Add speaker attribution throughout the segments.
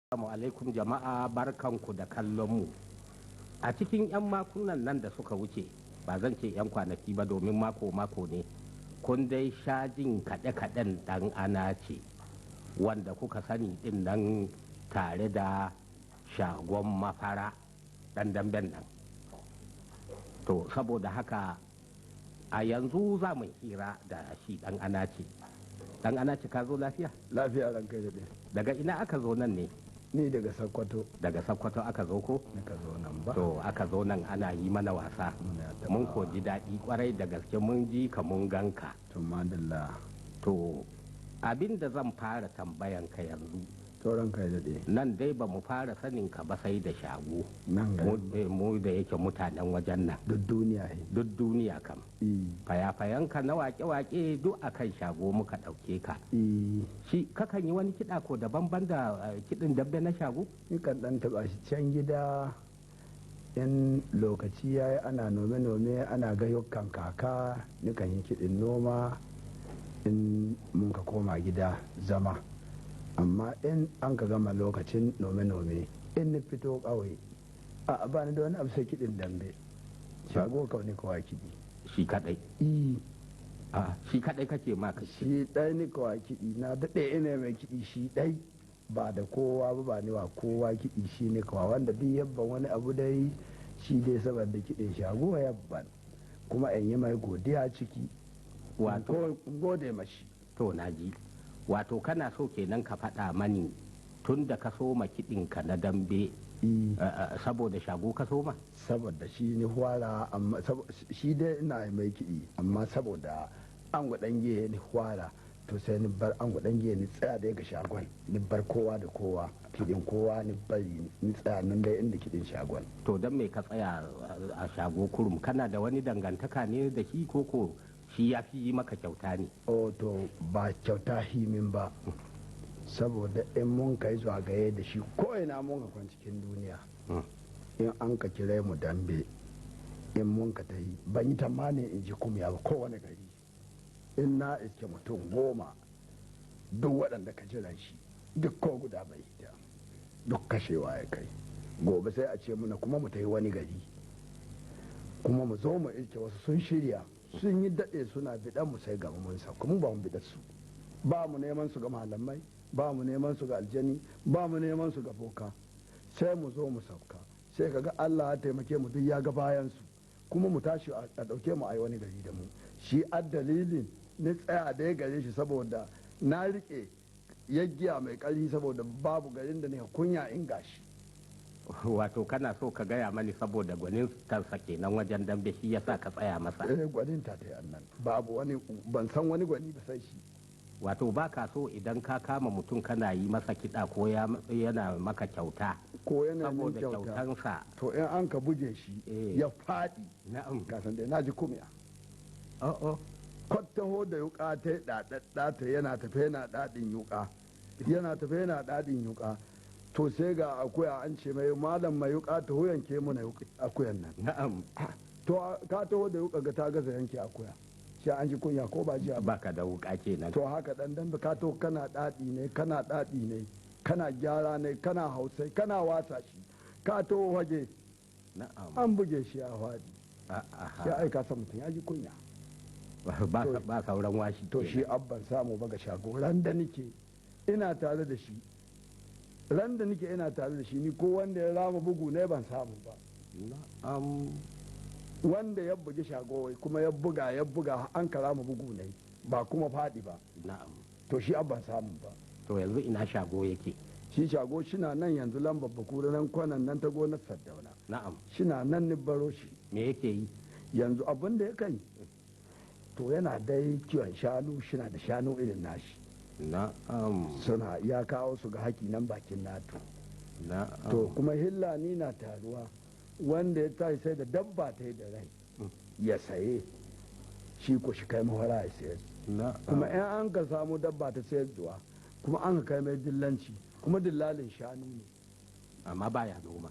Speaker 1: Assalamu alaikum jama'a, barkanku da kallon mu. A cikin 'yan makunan nan da suka wuce, ba zan ce 'yan kwanaki ba domin mako-mako ne, kun dai sha jin kaɗe-kaɗen ɗan ana ce, wanda kuka sani ɗin nan tare da Shagon Mafara ɗan damben nan. To, saboda haka a yanzu za mu hira da shi ɗan ana ce. Ɗan ana ce, ka zo lafiya?
Speaker 2: Lafiya, ranka daɗe.
Speaker 1: Daga ina aka zo nan ne?
Speaker 2: Ni daga Sokoto.
Speaker 1: Daga Sokoto aka zo ko?
Speaker 2: Nika zo nan ba.
Speaker 1: To, aka zo nan ana yi mana wasa.
Speaker 2: Muna taɓa.
Speaker 1: Mun ko ji daɗi kwarai da gaske, mun ji ka, mun ganka.
Speaker 2: To, madalla.
Speaker 1: To, abin da zan fara tambayan ka yanzu,
Speaker 2: To, ranka ya daɗe.
Speaker 1: Nan dai ba mu fara sanin ka ba sai da Shago.
Speaker 2: Nan ga
Speaker 1: Mu da yake mutanen wajen nan.
Speaker 2: Duk duniya he.
Speaker 1: Duk duniya kam. Fayafayanka na wake-wake duk akan Shago muka ɗauke ka. Shi kakan yi wani kiɗa ko daban ban da kiɗin dambe na Shago?
Speaker 2: Ni kan ɗan taɓa shi can gida, in lokaci ya yi ana nome-nome, ana gayukan kaka, nikan yi kiɗin noma in mun ka koma gida zama. Amma in an ka gama lokacin nome-nome, in ni fito ƙauye, a ba ni da wani abu sai kiɗin dambe. Shago kawai ni kawai kiɗi.
Speaker 1: Shi kaɗai. A shi kaɗai kake ma ka
Speaker 2: Shi ɗai ni kawai kiɗi, na daɗe ina mai kiɗi shi ɗai, ba da kowa ba, ba ni wa kowa kiɗi, shi ne kawai wanda duk yabban wani abu dai shi dai saboda kiɗin Shago yabban, kuma in yi mai godiya ciki.
Speaker 1: Wato
Speaker 2: gode mashi.
Speaker 1: To, na ji. Wato kana so kenan ka faɗa mani tun da ka soma kiɗinka na dambe saboda Shago ka soma?
Speaker 2: Saboda shi ni hwara, amma shi dai ina mai kiɗi, amma saboda an gwaɗan giye ni hwara. To, sai ni bar an gwaɗan giye, ni tsaya dai ga Shagon, ni bar kowa da kowa, kiɗin kowa ni bari, ni tsaya nan dai inda kiɗin Shagon.
Speaker 1: To, don me ka tsaya a Shago kurum? Kana da wani dangantaka ne da shi, ko ko shi ya fi yi maka kyauta ne?
Speaker 2: Oh, to, ba kyauta himin ba, saboda in mun kai zagaye da shi ko ina mun ka kwan cikin duniya, in an ka kire mu dambe, in mun ka tayi, ban yi tamanin in ji kumya ba. Kowane gari in na iske mutum 10, duk waɗanda ka jiran shi duk ko guda bai hita, duk kashewa ya kai. Gobe sai a ce muna kuma mu tayi wani gari, kuma mu zo mu iske wasu sun shirya, sun yi daɗe suna biɗan mu, sai gaba mun sauka. Mu ba mu biɗar su ba, mu neman su ga malamai ba, mu neman su ga aljani ba, mu neman su ga boka. Sai mu zo mu sauka, sai kaga Allah ya taimake mu, duk ya ga bayan su, kuma mu tashi a ɗauke mu a yi wani gari da mu. Shi dalilin ni tsaya da ya gare shi, saboda na riƙe yaggiya mai ƙarfi, saboda babu garin da ne kunya in gashi.
Speaker 1: Wato kana so ka gaya mani saboda gwanin kansa kenan wajen dambe shi yasa ka tsaya masa?
Speaker 2: Eh, gwanin ta ta annan, babu wani, ban san wani gwani ba sai shi.
Speaker 1: Wato ba ka so idan ka kama mutum kana yi masa kiɗa ko yana maka kyauta?
Speaker 2: Ko yana min
Speaker 1: saboda
Speaker 2: kyauta.
Speaker 1: Kyautansa.
Speaker 2: To, in an ka buge shi ya faɗi, ka san dai na ji kumya.
Speaker 1: Oh oh.
Speaker 2: Kwattaho da yuka ta yi ɗaɗaɗɗa ta, yana tafe yana ɗaɗin yuka, yana tafe yana ɗaɗin yuka. To, sai ga akuya, an ce mai, "Malam mai yuka, ta yanke mana akuyan nan." To, ka taho da yuka ga ta gaza yanke akuya, sai an ji kunya ko ba ji ba?
Speaker 1: Baka da wuka kenan.
Speaker 2: To, haka dan dan ka to kana ɗaɗi ne, kana ɗaɗi ne, kana gyara ne, kana hausai, kana wasa shi, ka to waje, an buge shi ya faɗi, ya aika sa mutum ya ji kunya.
Speaker 1: Ba sauran washi.
Speaker 2: To, shi abban samu ba ga Shago. Ran da nike ina tare da shi, ran da nike ina tare da shi, ni ko wanda ya rama bugu ne ban samu ba. Wanda ya bugi Shago kuma ya buga, ya buga, an karama bugu ne ba kuma faɗi ba. To, shi abban samu ba.
Speaker 1: To, yanzu ina Shago yake?
Speaker 2: Shi Shago shina nan yanzu lambar Bakura nan, kwanan nan ta gonar Saddauna. Shina nan, ni baro shi.
Speaker 1: Me yake yi?
Speaker 2: Yanzu abin da ya kai, to, yana dai kiwon shanu, shina da shanu irin nashi. Suna ya kawo su ga haki nan bakin nato. To, kuma hillani na taruwa, wanda ya tashi sai da dabba ta yi da rai ya saye shi, ko shi kai mahara ya sayar. Kuma in an ka samu dabba ta sayar zuwa, kuma an ka kai mai dillanci, kuma dillalin shanu ne.
Speaker 1: Amma baya noma?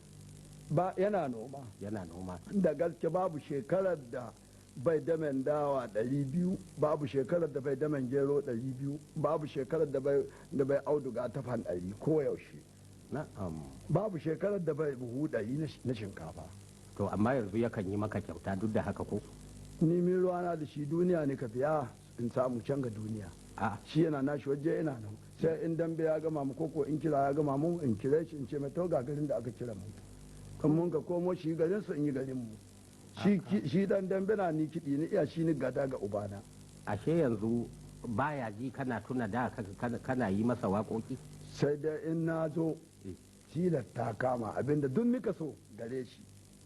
Speaker 2: Ba, yana noma.
Speaker 1: Yana noma.
Speaker 2: Da gaske, babu shekarar da bai damen dawa 200, babu shekarar da bai damen gero 200, babu shekarar da bai auduga ta fan 100 ko yaushe.
Speaker 1: Na'am.
Speaker 2: Babu shekarar da bai buhu 100 na shinkafa.
Speaker 1: To amma yanzu yakan yi maka kyauta duk da haka ko?
Speaker 2: Ni min ruwana da shi, duniya ne ka biya in samu can ga duniya.
Speaker 1: A
Speaker 2: Shi yana nashi waje, ina nan. Sai in dambe ya gama mu koko in kira ya gama mu, in kire shi in ce mai, to ga garin da aka kira mu. Kan mun ka komo, shi garin su, in yi garin mu. Shi dan dambe na, ni kiɗi ni iya, shi ni gada ga ubana.
Speaker 1: Ashe yanzu baya ji kana tuna da kana yi masa waƙoƙi?
Speaker 2: Sai dai in na zo tilar ta kama, abinda duk nika so gare shi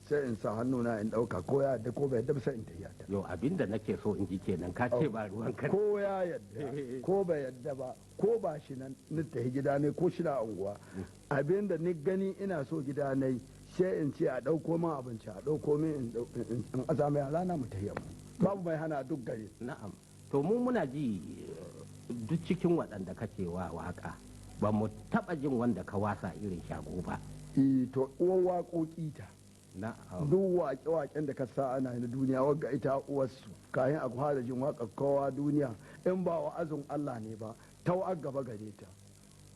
Speaker 2: sai in sa hannuna in ɗauka, ko ya yadda ko bai yadda ba, sai in tafiya ta.
Speaker 1: Yo, abinda nake so in ji kenan, ka ce ba ruwan ka.
Speaker 2: Ko ya yadda ko bai yadda ba, ko ba shi nan ni tafi gida ne ko shi na unguwa, abinda ni gani ina so gida ne, sai in ce a ɗauko min abinci, a ɗauko min, in aza mai rana mu tafiya mu. Babu mai hana duk gari.
Speaker 1: Na'am. To mu muna ji duk cikin waɗanda kake wa waka, ba mu taɓa jin wanda ka wasa irin Shago ba.
Speaker 2: Eh, to uwar waƙoƙi ta.
Speaker 1: Na'am.
Speaker 2: Duk waƙe-waƙen da ka sa ana na duniya, wagga ita uwarsu. Kayan a fara jin waƙar kowa duniya, in ba wa'azin Allah ne ba, ta wa gaba gare ta.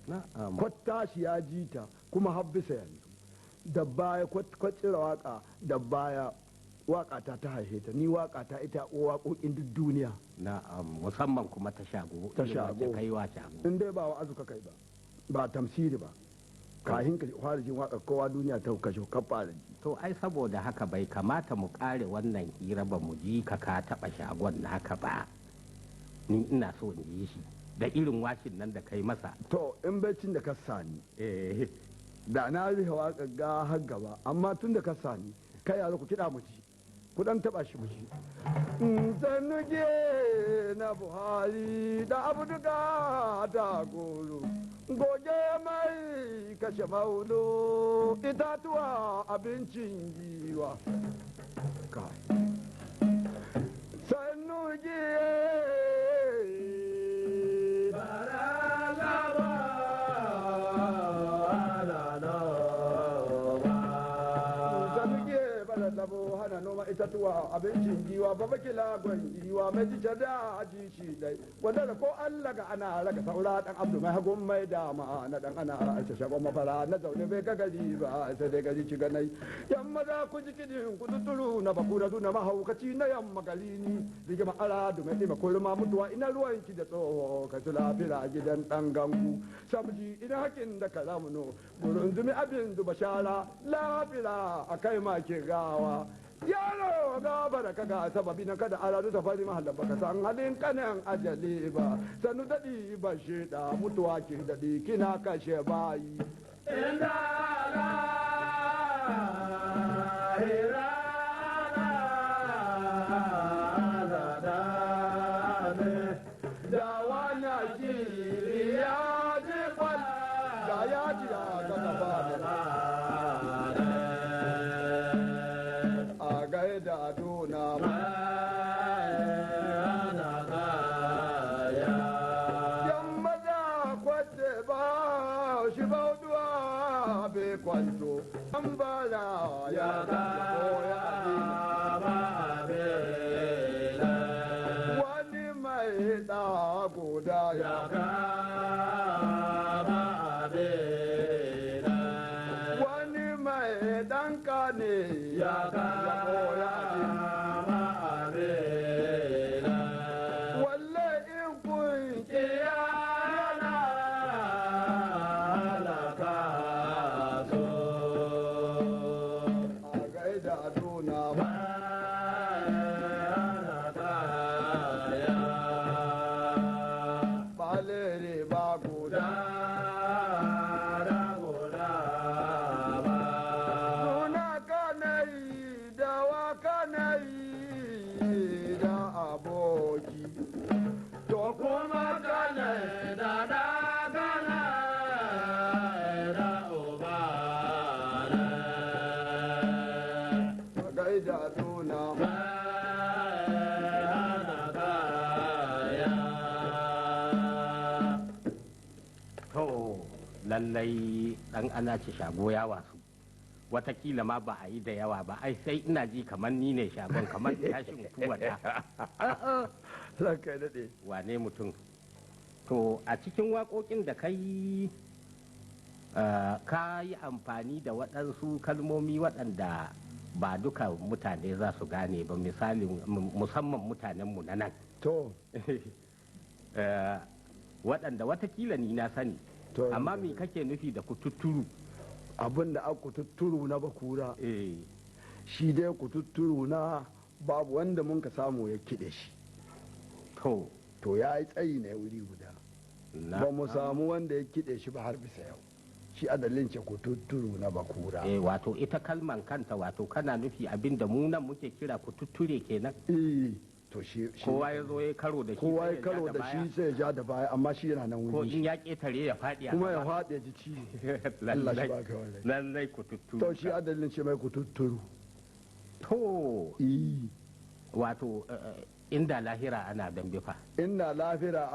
Speaker 1: Na'am.
Speaker 2: Kwatta shi ya ji ta kuma har bisa yanzu da baya kwatsira waka da baya, waka ta ta haife ta. Ni waka ta ita uwa waƙoƙin duk duniya.
Speaker 1: Na'am, musamman kuma ta Shago.
Speaker 2: Ta
Speaker 1: Irin wacce
Speaker 2: Shago.
Speaker 1: kai wa Shago.
Speaker 2: In dai ba wa'azu ka kai ba, ba tamsiri ba, kahin ka fara jin waƙar kowa duniya, ta kashe ka fara ji.
Speaker 1: To ai saboda haka bai kamata mu kare wannan hira ba mu ji ka ka taɓa Shagon naka ba. Ni ina so in ji shi da irin washin nan da kai masa.
Speaker 2: To in baicin da ka sani,
Speaker 1: Eh.
Speaker 2: da na rufe waƙar ga har gaba, amma tun da ka sani kai, yaro, ku kiɗa mu ci, ku dan taɓa shi mu ci. Zannuge na Buhari da Abduga da goro goge mai kashe maulo, itatuwa abincin giwa. Kai. Sannuge. Sanuge bala labo hana noma, itatuwa abincin giwa, baba kila gwan giwa mai jice da aji shi dai wanda da ko Allah ga ana raka saura dan Abdu mai hagun mai dama na dan ana aisha shagon mafara na zaune bai ga gari ba sai dai gari ci ganai. Yan maza ku ji kidin ku tuturu na bakura na mahaukaci na yamma gari ni rigima ara du mai ɗima kulma mutuwa ina ruwan ki da tsoho ka tula fira gidan dan gangu sabji ina hakin da kalamuno burin zumi abin zuba shara lafira a kai ma ke gawa. Yaro gaba da kaga sababi na kada aladu ta fari mahallan, baka san halin kanan ajali ba. Sanu daɗi ba shida mutuwa ki daɗi kina kashe bayi.
Speaker 1: Inda lahira
Speaker 2: da wani jiri ya ji kwal da ya ji ya ga gaba da a gaida duna. Yan maza kwace ba shi bauduwa bai kwanto an bala ya ya wani mai da guda ya wani mai danka ne ya koya walle in kun kiyana a gaida duna. Balere ba guda. Suna kanai da wa kanai da aboki. To kuma kanai da da kanai da uba. Gaida duna.
Speaker 1: To lallai dan ana ci Shago ya wasu. Watakila ma ba a yi da yawa ba, ai sai ina ji kamar ni ne Shagon, kamar tashin tuwata.
Speaker 2: Ranka ya daɗe.
Speaker 1: Wane mutum. To a cikin waƙoƙin da kai Ka yi amfani da waɗansu kalmomi waɗanda ba duka mutane za su gane ba, misali musamman mutanenmu na nan.
Speaker 2: To.
Speaker 1: Waɗanda watakila ni na sani.
Speaker 2: To.
Speaker 1: Amma me kake nufi da kututturu?
Speaker 2: Abin da aka kututturu na Bakura, shi dai kututturu na babu wanda mun ka samu ya kiɗe shi.
Speaker 1: To.
Speaker 2: To, ya yi tsayi ne wuri guda. Ba mu samu wanda ya kiɗe shi ba har bisa yau. Shi adalin ce kututturu na Bakura.
Speaker 1: Wato ita kalman kanta, wato kana nufi abin da mu nan muke kira kututture kenan?
Speaker 2: Eh, to shi
Speaker 1: Kowa ya zo ya karo da shi
Speaker 2: kowa
Speaker 1: sai
Speaker 2: ya karo
Speaker 1: ja
Speaker 2: da
Speaker 1: baya.
Speaker 2: shi sai ya ja da baya, amma shi yana nan
Speaker 1: Ko
Speaker 2: wuri
Speaker 1: in ya ketare ya faɗi a
Speaker 2: kuma ya
Speaker 1: gaba.
Speaker 2: faɗi ya ji ciwo. Allah shi baka wallahi.
Speaker 1: Lallai kututturu.
Speaker 2: To, shi adalin ce mai kututturu.
Speaker 1: To.
Speaker 2: Eh.
Speaker 1: Wato inda lahira ana dambe fa?
Speaker 2: Inda lafira.